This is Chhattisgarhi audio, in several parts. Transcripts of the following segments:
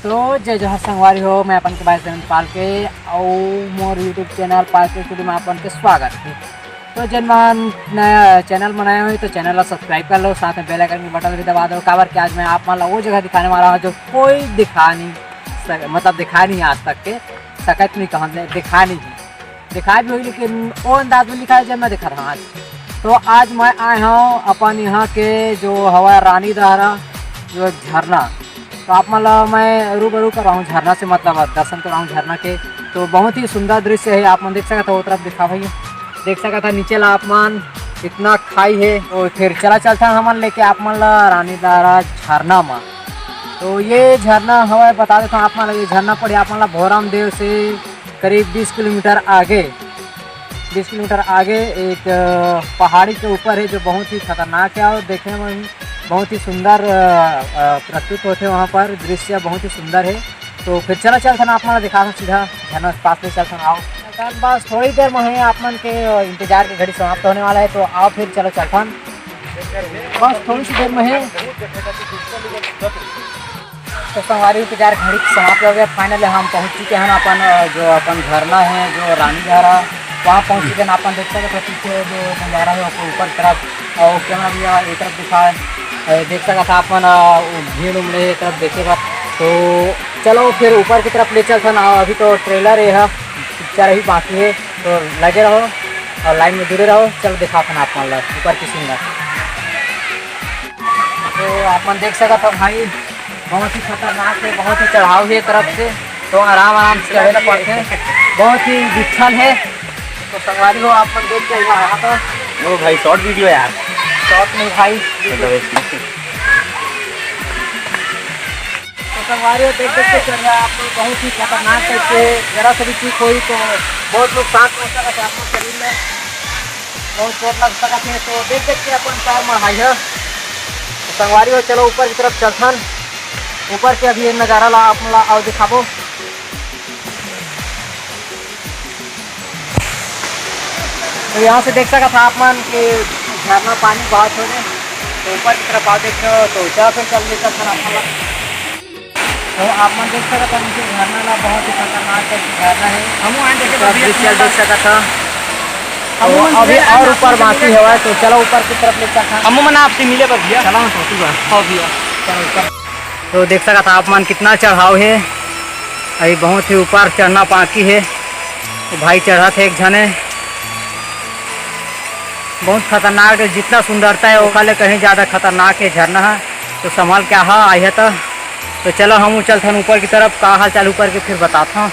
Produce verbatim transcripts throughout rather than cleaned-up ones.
तो जय जोहार संगवारी हो, मैं अपन के भाई सुरेंद्र पाल के अउ मोर YouTube चैनल पाल के स्टूडियो में आप मन के स्वागत है। तो जेन मन नया चैनल बनाए हो तो चैनल ला सब्सक्राइब कर लो, साथ में बेल आइकन के बटन भी दबा दो, काबर कि आज मैं आप मन ला वो जगह दिखाने वाला हूँ जो कोई दिखा नहीं सक, मतलब दिखा नहीं आज तक के सकत नहीं कहन ले, दिखा नहीं है, दिखा भी होई लेकिन वो अंदाज में दिखा जब मैं दिखा रहा आज। तो आज मैं आए हूँ अपन यहाँ के जो हवा रानी दहरा जो एक झरना, तो आप मन ला मैं रूबरू कराहूँ झरना से, मतलब दर्शन कराहूँ झरना के। तो बहुत ही सुंदर दृश्य है, आप मन देख सकत हो, वो तरफ दिखा भैया, देख सकत हो नीचे ला आप मन इतना खाई है। तो फिर चला चलथन हमन लेके आप मन ला रानी दहरा झरना मा। तो ये झरना हवय, बता देता हूँ आप मन ला, ये झरना पड़ी आप मन ला भोरम देव से करीब बीस किलोमीटर आगे, बीस किलोमीटर आगे एक अ, पहाड़ी के ऊपर है जो बहुत ही खतरनाक है और देखने में भी बहुत ही सुंदर अ, अ, प्रस्तुत होते हैं, वहाँ पर दृश्य बहुत ही सुंदर है। तो फिर चलो चलथन आप मन ला दिखाथन सीधा झरना पास ले चलथन, आओ। बस थोड़ी देर में ही आप मन के अ, इंतजार के घड़ी समाप्त होने वाला है, तो आओ फिर चलो चलथन। बस थोड़ी सी देर में है। तो संगवारी हो, इंतजार घड़ी समाप्त हो गया। फाइनली हम पहुंच चुके हैं अपन अ, जो अपन झरना है जो रानी दहरा, वहाँ पहुंच चुके हैं। अपन देख सकते हो पीछे जो नज़ारा है आपको ऊपर तरफ और कैमरा भी ये तरफ दिखा है। अ, देख सकत हो आप मन अ, वो भीड़ उमड़े ये तरफ देखेगा। तो चलो फिर ऊपर की तरफ ले चलथन। अभी तो ट्रेलर ये है, पिक्चर अभी बाकी है, तो लगे रहो और लाइन में जुड़े रहो। चलो दिखाथन आप मन ला ऊपर की सीन ला। तो आप मन देख सकत हो भाई, बहुत ही खतरनाक है, बहुत ही चढ़ाव है तरफ से, तो आराम आराम से चढ़े ला पड़थे, बहुत ही विच्छल है। तो संगवारी हो, आप मन देख के यहाँ आया था। ओ भाई, शॉर्ट वीडियो यार। शॉर्ट नहीं भाई, तो संगवारी हो, देख देख के चढ़ रहा है आप लोग, बहुत ही खतरनाक टाइप के, जरा सा भी चूक होई तो बहुत नुकसान पहुँच सकत है आप लोग शरीर में, बहुत चोट लग सकत है। तो देख देख के अपन पैर मढ़ाई है। तो संगवारी हो, चलो ऊपर की तरफ चलथन, ऊपर के अभी ये नज़ारा ला आप ला आओ दिखाबो। तो यहाँ से देख सकत हो आप मन के झरना पानी बहुत हो गए, तो ऊपर की तरफ आओ देखो। तो चलो फिर चल देते हैं आप मन। तो आप मन देख सकत हो नीचे झरना ला, बहुत ही खतरनाक टाइप के झरना है। हम वहाँ देखे तो तो अभी दृश्य देख सकत हो। हम तो मन अभी से और ऊपर बाकी हवा है, तो चलो ऊपर की तरफ ले चलते हैं। हम मन आपसे मिले बस भैया। चलो ना, छोटी बात। हाँ भैया। चलो ऊपर। तो देख सकत हो आप मन कितना चढ़ाव है, अभी बहुत ही ऊपर चढ़ना बाकी है। तो भाई चढ़त है एक झने, बहुत खतरनाक है, जितना सुंदरता है ओखर ले कहीं ज़्यादा खतरनाक है झरना है। तो संभाल के आहा आई है तो, तो चलो हम चलथन ऊपर की तरफ, का हाल चाल ऊपर के फिर बताता हूँ।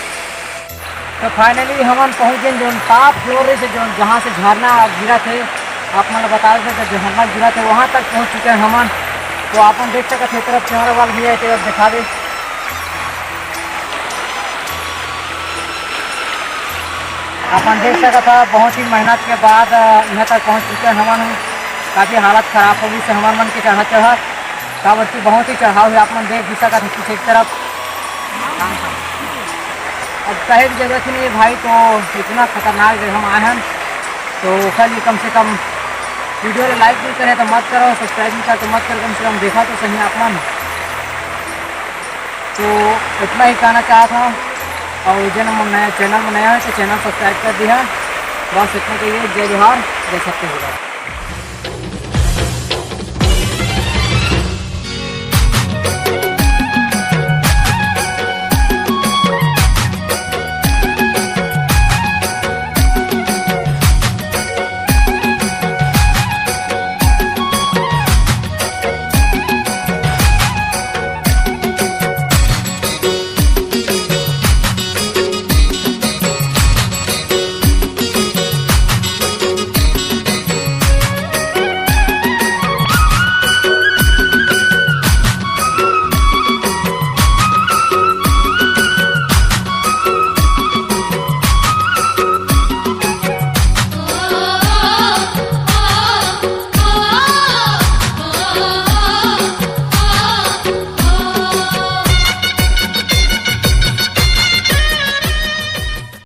तो फाइनली हमन पहुँच गए जोन टॉप फ्लोर से, जोन जहाँ से झरना गिरा थे, आप मन ला बता देते जो झरना गिरा थे वहाँ तक पहुँच चुके हैं हमन। तो आप मन देख सकत हो तरफ कैमरा वाला भैया तरफ दिखा दे। आप मन देख सकत हो बहुत ही मेहनत के बाद अ, यहाँ तक पहुँच चुके हैं हमन। काफ़ी हालत खराब हो गई से हमन मन के चढ़त चढ़त, काबर कि बहुत ही चढ़ाव है। आप मन देख भी सकत हो पीछे की तरफ। अब कहे की जरूरत ही नहीं है भाई, तो इतना खतरनाक जगह हम आए हैं, तो ओकर लिए कम से कम वीडियो ला लाइक भी करे तो मत करो, सब्सक्राइब भी करे तो मत करो, कम से कम देखा तो सही आप मन। तो इतना ही कहना चाहत हूँ, और जेन मन नया चैनल में नया है तो चैनल सब्सक्राइब कर दिया। बस इतना चाहिए। जय जोहार, जय छत्तीसगढ़।